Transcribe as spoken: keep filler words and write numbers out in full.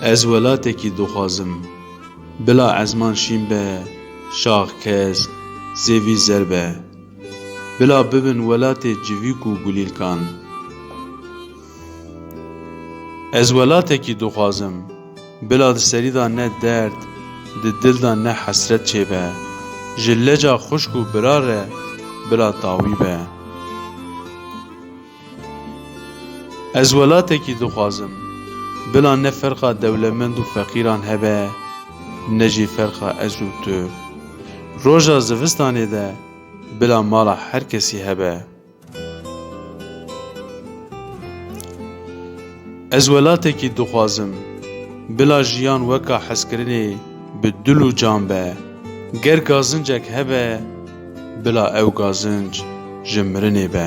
Ez welatekî dixwazim. Bila ezman şîn be, şax kez, zêvî zer be. Bila bibin welatê civîk û gulîlkan. Ez welatekî dixwazim. Bila di serî de ne derd, di dil de ne hesret çêbe. Ji leca xwişk û bira re bila tawî be. Ez welatekî dixwazim. Bila ne ferqa dewlemend û feqîran hebe, ne jî ferqa ez û tu. Roja zivistanê de bila mala her kesî hebe. Ez welatekî dixwazim. Bila jiyan weka hezkirinê bi dil û can be. Ger gazincek hebe, bila ew gazinc ji mirinê be.